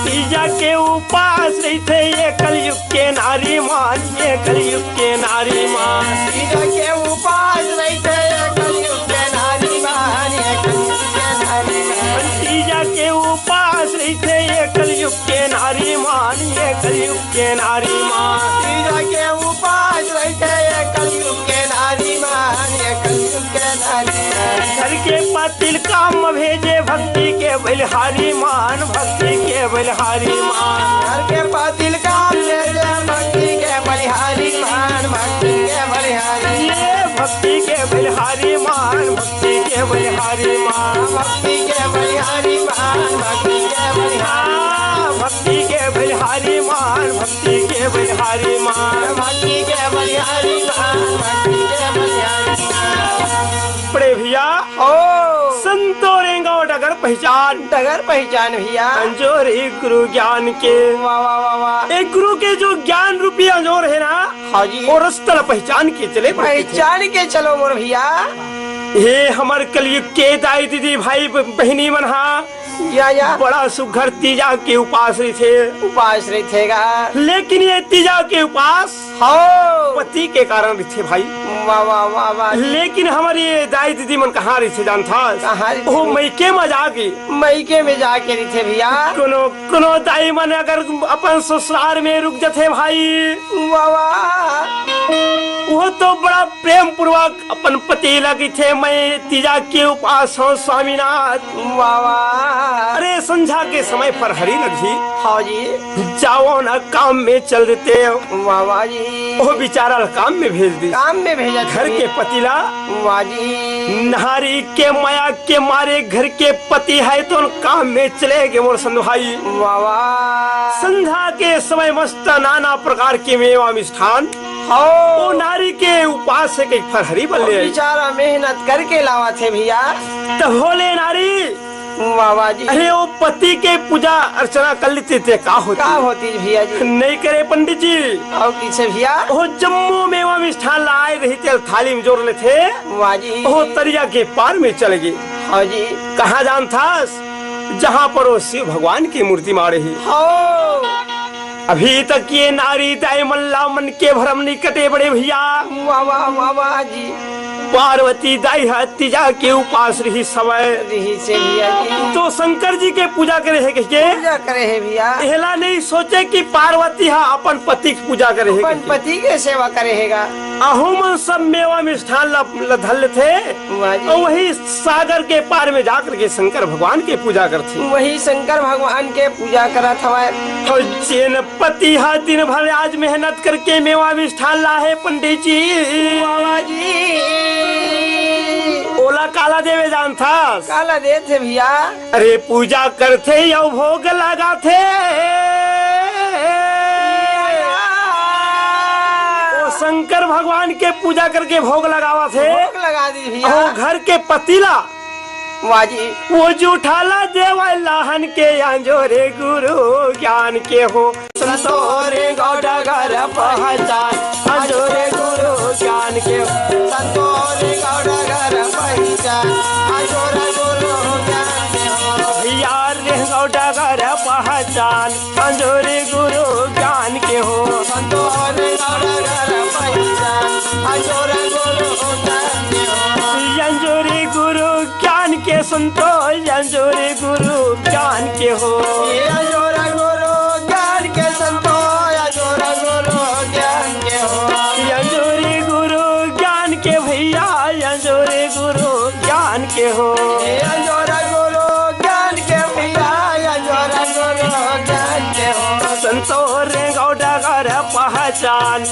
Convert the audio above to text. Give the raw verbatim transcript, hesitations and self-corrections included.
तीजा के उपास रहिथे ये कलयुग के नारी मन, ये कलयुग के नारी मन। तीजा के उपास रहिथे ये कलयुग के नारी मन, ये कलयुग के नारी मन। तीजा के उपास रहिथे ये कलयुग के नारी मन, ये कलयुग के नारी मन। तीजा के उपास रहिथे ये कलयुग के नारी मन, ये कलयुग के नारी मन। घर के पातिल काम म भेजे भक्ति के बलिहारी मन, भक्ति के बलिहारी मन। घर के पातिल काम भेजे भक्ति के बलिहारी मन, भक्ति के बलिहारी। ये भक्ति के बलिहारी मन, भक्ति के बलिहारी मन। भक्ति के बलिहारी मन, भक्ति के बलिहारी। हाँ, भक्ति के बलिहारी मन, भक्ति के बलिहारी मन। भक्ति के बलिहारी मन, भक्ति के बलिहारी मन। बड़े भैया, ओ। संतो रेंगाव डगर पहिचान। डगर पहिचान भैया। अंजोर हे गुरु ज्ञान के। वाह, वाह, वाह, वाह। ए गुरु के जो ज्ञान रूपी अंजोर हे ना, हाँ जी। ओ रस्ता ल पहिचान के चले। पहिचान के चलो मोर भैया। हे हमर कलयुग के दाई दीदी भाई ब-, बहिनी मन हा। या, या। बड़ा सुघर तीजा के उपास रहिथे। उपास रहिथे गा। लेकिन ये तीजा के उपास हव। पति के कारण रहिथे भाई। वाह, वाह, वाह, वाह। लेकिन हमर ये दाई दीदी मन कहाँ रहिथे जानथस? कहाँ रहिथे? ओ मइके म जाके। मइके में जाके रहिथे भैया। कोनो, कोनो दाई मन अगर अपन ससुरार में रुक जथे भाई। वाह, वाह। वो तो बड़ा प्रेम पूर्वक अपन पति ला कहिथे, "मैं तीजा के उपास हूँ स्वामीनाथ।" वाह, वाह। अरे संझा के समय फरहरी लगही। हाँ जी। जाओ ना काम में चल देते। वाह, वाह जी। वो बेचारा ला काम में भेज दी। काम में भेजा घर जी। के पति ला। वाह जी। नारी के मया के मारे घर के पति हे तो काम में चले गे मोर संत भाई। वाह, वाह। संझा के समय मस्त नाना प्रकार के मेवा मिष्ठान। हव। ओ नारी के उपास हे के फरहरी बन ले। बेचारा मेहनत करके लावत हे भैया। त होले नारी। वाह, वाह जी। अरे ओ पति के पूजा अर्चना कर लेते ते का होती? का होती भैया जी? नहीं करे पंडित जी। अउ किसे भैया? ओ जम्मो मेवा मिष्ठान लाए रहिथे थाली में जोर लेथे। वाह जी। ओ तरिया के पार में चल गे। हाँ जी। कहाँ जानथस? जहाँ पर वो शिव भगवान की मूर्ति माड़े हे। हव। अभी तक ये नारी दाई मन ला मन के भरम नहीं कटे बड़े भैया। वाह, वाह, वाह, वाह जी। पार्वती दाई ह तीजा के उपास रहिस हवय। रहिस हे भैया जी। तो शंकर जी के पूजा करे हे कहिके। पूजा करे हे भैया। एला नहीं सोचे कि पार्वती ह अपन पति के पूजा करे हे अपन कहिके। पति के सेवा करे हे गा। अहू मन सब मेवा मिष्ठान ला, ला धर लेथे। वाह जी। अउ वही सागर के पार में जाकर के शंकर भगवान के पूजा करथे। वही शंकर भगवान के पूजा करत हवय। अउ जेन पति ह दिन भर आज मेहनत करके मेवा मिष्ठान लाहे पंडित जी। बाबा जी। ओला काला देवे जानथस? काला देथे भैया। अरे पूजा करथे अउ भोग लगाथे। ओ शंकर भगवान के पूजा करके भोग लगावत हे। भोग लगा दी भैया। अउ घर के पति ला। वाह जी। वो जूठाला देवा लाहन के आंजो रे गुरु ज्ञान के हो। संतोरे गौडगर पहचान आंजो रे गुरु ज्ञान के हो। संतोरे गौडगर पहचान आंजो रे गुरु ज्ञान के हो। भैया रे गौडगर पहचान आंजो रे गुरु ज्ञान के हो। संतोरे गौडगर पहचान आंजो रे गुरु ज्ञान के हो। आंजो रे गुरु ज्ञान के संतो आंजो रे गुरु ज्ञान के हो। आंजो रे गुरु ज्ञान के संतो आंजो रे गुरु ज्ञान के हो। आंजो रे गुरु ज्ञान के भैया आंजो रे गुरु ज्ञान के हो। आंजो रे गुरु ज्ञान के भैया आंजो रे गुरु ज्ञान के हो। संतो रे गौडगर पहचान